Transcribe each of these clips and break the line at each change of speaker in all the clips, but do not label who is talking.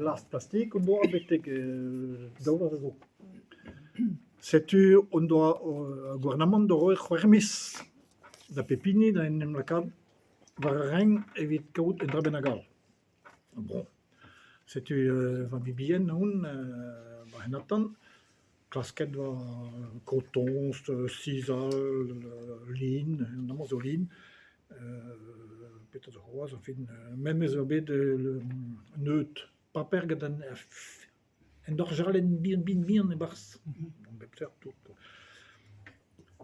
Last plastik hon doa betek daou vloaz a zo. Setu hon doa ar gouarnamant da roiñ c'hwec'h miz da pep hini da en em lakaat war ar renk evit kaout un dra bennak all. Bon, setu va mibien on va c'henatant, klasket 'oa kotoñs, sisal, lin, amañ zo lin, petra zo c'hoazh añfin, memes eo bet neud paper gant an un dorjalenn bihan-bihan-bihan e-barzh, bep seurt tout kwa.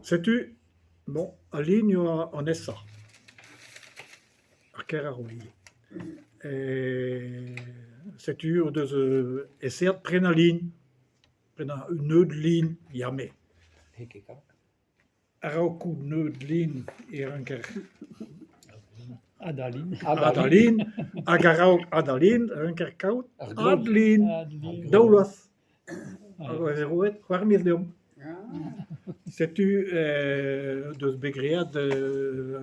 Setu, bon, al lin eo an aesañ, ar kêr a ro ivez. Setu o deus esaeet prenañ lin, prenañ un neud lin, ya me. A-raok kaout neud lin e ranker
Adalin.
Adalin hag a-raok adalin e ranker kaout adlin daou vloaz. Hag e vez roet c'hwec'h miz deomp. Setu deus bet graet ar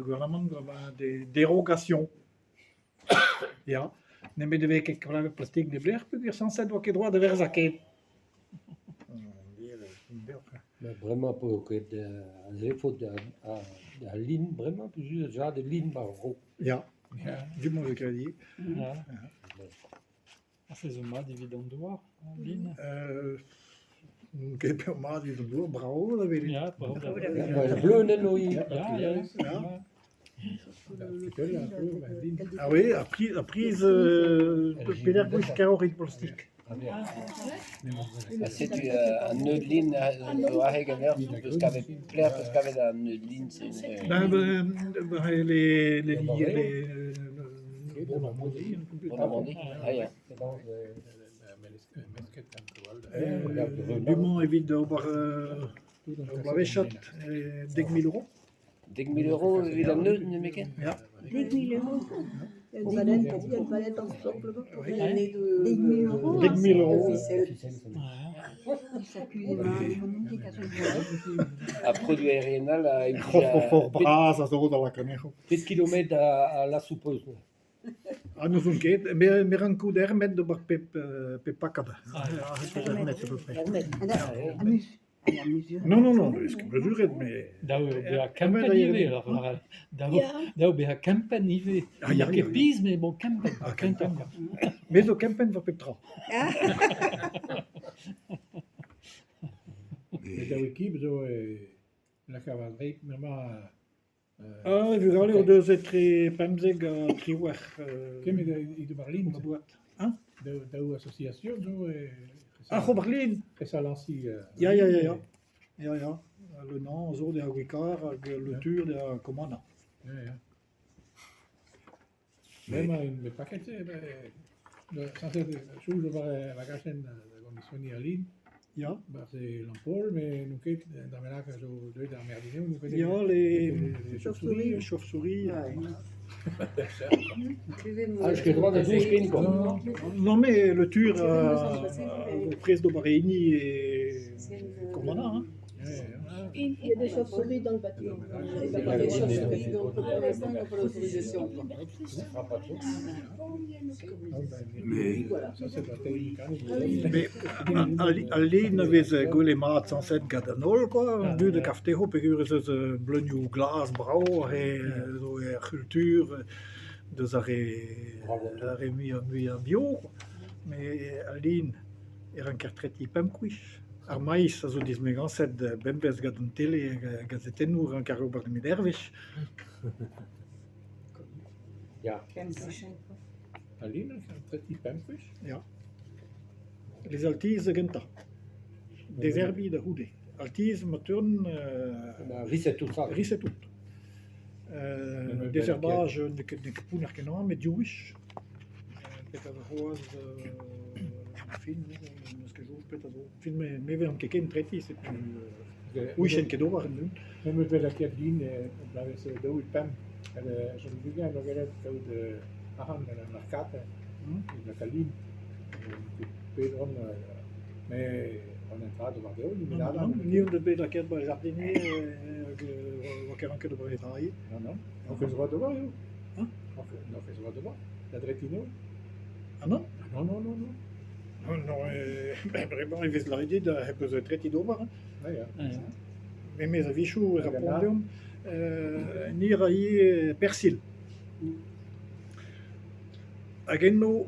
gouarnamant gant des dérogations. Ya, nemet ne vez ket klevet plastik neblec'h peogwir sañset 'oa ket droad da werzhañ ken.
Bremañ 'po ket a zefot a lin bremañ peogwir 'z a lin 'ba ar vro.
Ya, du-mañ 'vez graet ivez.
Ha se zo mat evit an douar, al lin?
N'on ket peoc'h mat evit an douar, brav da welet.
Ya, brav da welet.
Ya, bleunenn eo ivez.
Ya, ya.
Ah oui, ar priz, ar priz peder gwech kaeroc'h evit plastik.
Ha setu an neud lin zo aze ganeoc'h peus kavet pelec'h peus kavet an neud lin-se?
Ben, ben, les, les, les, Normandie.
Normandie, ah ya.
Du-mañ evit ober ur bloavezhiad 10 000 euros.
10 000 euros evit an neud nemetken?
Ya.
10 000 euros Une palette en stock là-bas 10 000 euros
10 000 euros.
Ha produoù aeriennel a
Ur c'hof-for bras a zo da lakaat anezho.
Pet kilometr a lasoù-peus?
Ah n'ouzon ket, me rankout Hermet d'ober pep pep pakad. Hermet à peu près. Non, non, non, ne vez ket meuzuret, mais...
Dav eo bezañ kempenn ivez, alors. Dav dav bezañ kempenn ivez.
Ah, ya,
N'eo ket pizh, met bon, kempenn.
Ah,
kempenn.
Me zo kempenn war pep tra.
Met daou ekip zo e laka war-dreid bremañ.
Ah, e vugale o deus etre 15 ha 18.
Kemet eo Berlin.
Ma boad. Hein?
Daou association zo e...
Ah, Berlin!
Pressalañsiñ.
Ya, ya, ya, ya. Ya, ya. Le Nan zo da Wikar hag Le Tur da Kommanna.
Ya, ya. Bremañ met paket-se, sañset soñj war war gachenn da gondizioniñ al lin.
Ya.
Barzh e Lampaul, met n'on ket da bennak a zo deuet ar merdinioù, n'on ket
Ya, les les chauves-souris.
Ah, ket droit da douch ken quoi.
Non mais le Tur a prest d'ober e hini e Kommanna. Hein.
Il y a des chauves-souris dans le bâtiment. Il y a des chauves-souris, donc pour l'instant, on n'a pas l'autorisation.
Mais al lin a vez gwelet mat sañset gant an holl kwa, an dud a gav dezho peogwir ez eus bleunioù glas brav re zo er c'hultur deus ar re ar re muiañ bio kwa. Met al lin e ranker tretiñ pemp kwech. Ar maiz a zo dismegañset bemdez gant an tele hag ar gazetennoù ranker ober nemet ur wech.
Ya.
Al lin a tretiñ pemp gwech?
Ya. Les altiz da gentañ. Dezerbiñ da c'houde. Altiz ma teuont
Riset tout ça.
Riset tout. Dezerbaj n'eo ket n'eo ket pounner kenañ met div wech. Petra zo c'hoazh fin n'eus ket soñj petra zo. Fin me me 'vezan ket ken tretiñ setu ouichen ket ober en-deun.
Me 'meus bet lakaet din bloavezh 2005 gant bugale 'oa gellet kaout arc'hant gant ar marc'had evit lakaat lin. Bet on met an dra d'ober dezho
Non, non, ni on deus bet lakaet 'ba jardinier hag oa ket ranket ober e dra ivez.
Non, non, n'hoc'h eus droit d'ober eo.
Hein?
N'hoc'h eus droit d'ober, da dretiñ eo.
Ah non?
Non, non, non, non.
Non, non, ben, bremañ e vez lâret dit hep eus tretiñ d'ober. Hein.
Ah, ya.
Memes a-wechoù e
Hag an
rapont deomp ni a ra ivez persil. Hag eno,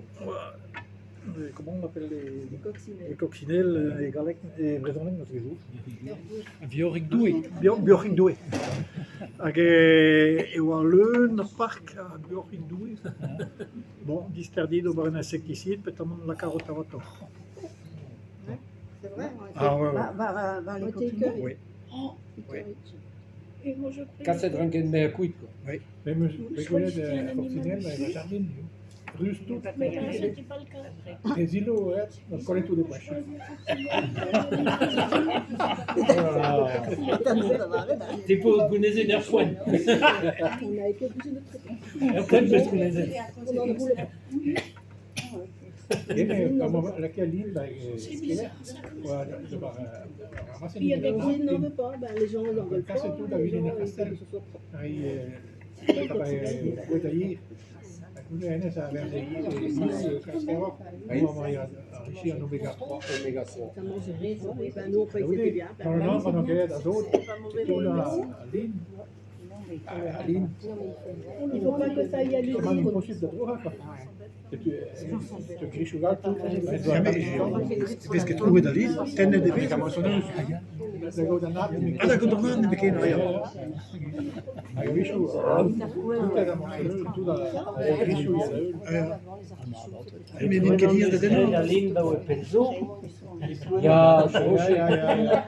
comment on appelle les,
Les coccinelles.
les coccinelles e galleg, e brezhoneg n'eus ket zo.
Biorig Doue.
Buoc'hig Doue. Hag e oa leun ar park a buoc'hig Doue. Bon, dister dit ober un insecticide, petamant lakaat o tavatoc'h.
C'est vrai.
Ah ouais, ouais.
War les
Ouais, t'es
coccinelles.
écœuré.
Oui.
Oh,
Oui.
Et moi, je croyais
Kaset
que-
ranket me kuit, quoi.
Mais me
Je
me
croyais
gwelet
que c'était un animal
coccinelle,
aussi.
ma jardin, ruz tout.
Mais non, c'était pas le cas.
Les îlots, ouais, on collait tous les poches.
Te po gounezet er poent.
On a été obligé de traiter.
Er poent peus gounezet.
On en voulait pas.
Et mais, comme laquelle l'île, ben,
C'est bizarre, ça.
ouais, ramasser
Il y a des
On n'en veut pas, ben, les gens n'en veulent pas.
Casse tout, la
Les
ville
gens,
est
ils veulent
Castel.
que ce soit propre.
Oméga 3.
Oméga 3.
Ça mange rien, oui, ben, nous on croyait que c'était bien. Ben,
Non, non, pendant qu'elle est à d'autres,
c'est pas mauvais pour
tourne
nous.
à Lille. À Lille.
Il ne faut pas que ça aille à
C'est
l'usine.
impossible de trouver, quoi. Et tu griches au gars, tout.
Vez ket troet da lid, tennet e vez. Ah, da gaout an ne ket, ya. Mais n'int ket hir da dennañ.
Al lin ba oa pell zo.
Ya,
Ya, ya, ya.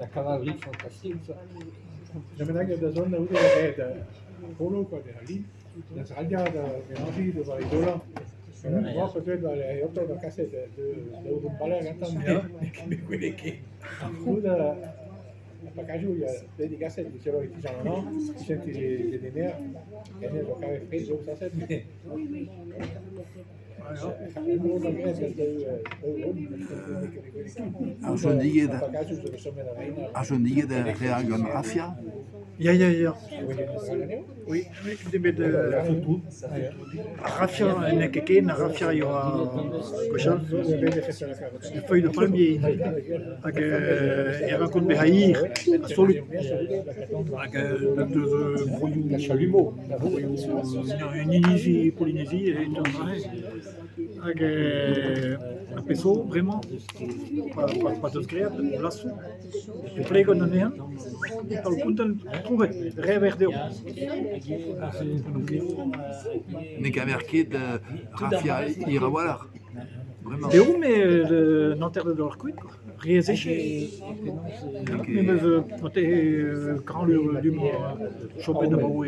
La cavalerie fantastique, ça.
Da zon da da polo quoi da lin da zralia da mélanger de war idola. Moi peut-être da le da kaset de da ur baler gantan. Tout da pacaju ya de gaset de celo ti no senti de de ner e ne lo cave freddo sa set.
Ar sondiged, ar sondiged a rea gant rafia.
Ya, ya, ya. Oui, oui, demet rafia n'eo ket ken, ar rafia eo ar gwechall. E feuilles de palmier. Hag e rankont bezañ hir, a solut. Hag deus broioù...
La chalumeau.
Broioù en Inizi, Polynésie, e an dra-se. Hag ar pezh zo, bremañ, pa deus graet, blasoù, e plegon anezhañ, taol kontant trouvet, re ver dezho.
Ne gaver ket rafia hir a-walc'h. Bremañ.
Dezho, mais n'anter da d'ober kuit, quoi. Re zeche. Me meus noté grand lur du mañ chopet abaoe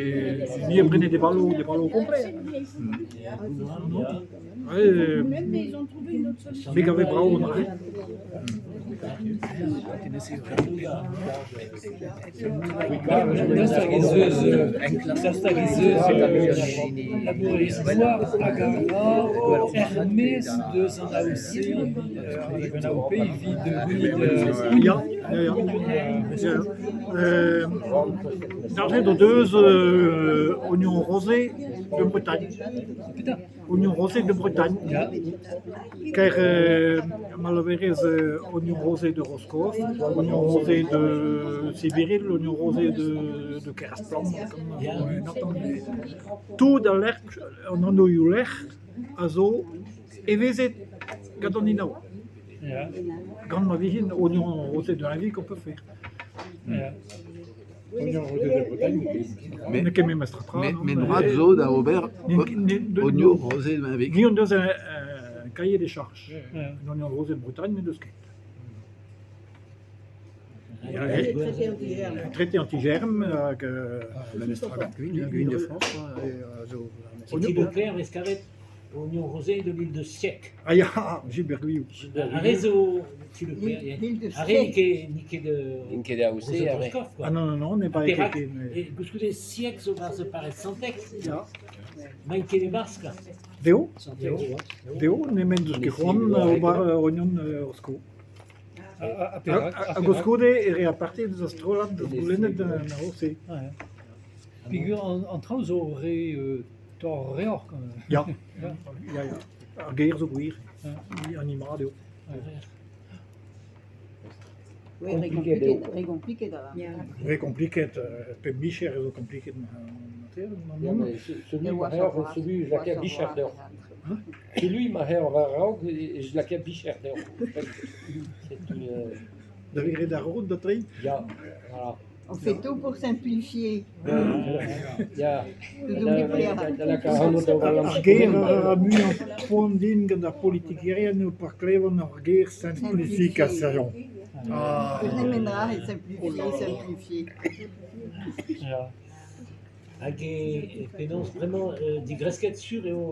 ni a brenet des ballots complets. Ouais,
Mais ils ont trouvé une autre solution.
me gave bravo an dra-se.
Daoust hag ez eus, daoust hag ez eus labourerezh douar hag a ra er-maez deus an AOC, hag an AOP evit gounid
Ya, ya, ya. Ya. Dalc'het o deus oignon rosé de Bretagne.
Putain.
Oignon rosé de Bretagne.
Ya.
Ker malaverez oignon rosé de Roscoff, oignon rosé de Sibiril, oignon rosé de Kerasplan, Tout al lec'h, an anvioù lec'h a zo evezet gant an inaou.
Ya.
Gant ma vihin oignon rosé de Henvig on peut faire.
Ya.
Mais,
N'eo ket memes tra tra.
mais,
non,
mais
mais-
droit zo da ober
N'int-
oignon rosé de Henvig.
Ni on deus un cahier des charges.
Ya.
Un oignon rosé de Bretagne, n'en deus ket.
Les traités anti-germes.
Traité anti-germe hag
Gwin de France, zo.
Petit Leclerc, Escavet, oignon rosé de l'île de Siec.
Ah ya, Gilbert Guillou.
Un réseau, petit Leclerc.
L'île de
Arrêt,
Siec.
niqué de.
N'int ket AOC,
Rosé de
arre.
Roscoff, quoi.
Ah non, non, non, on n'est pas
Perak,
équipé. Mais...
et koulskoude Siec zo barzh parrez Santec.
Ya.
Maint ket e barzh, quoi.
Deo,
Santec,
deo, nemet deus ket c'hoant ober oignon Roscoe.
A perak,
Hag o skode e re a partir deus ar strollad deus goulennet an AOC.
Ouais. Peogwir an traoù zo re torr-reoc'h quand même.
Ya, ya, ya. Ar ger zo gwir. Animal eo.
Oui, re
Compliqué,
compliqué, re compliqué da.
Re kompliket, pep micher zo kompliket
Ya, mais celui ma c'her, celui je lakae bicher deoc'h. Celui ma c'her war-raok, je lakae bicher deoc'h. C'est une...
Da vez ret ar road da treiñ?
Ya, voilà.
On fait tout pour simplifier.
Ya.
Tout oublie
Da lakaat ac'hanout da ober
Ar ger a ra muiañ poan din gant ar politikerien eo pa klevan ar ger simplification. Ah.
Simplifier, simplifier.
Ya.
Hag e penaos bremañ digresket sur eo.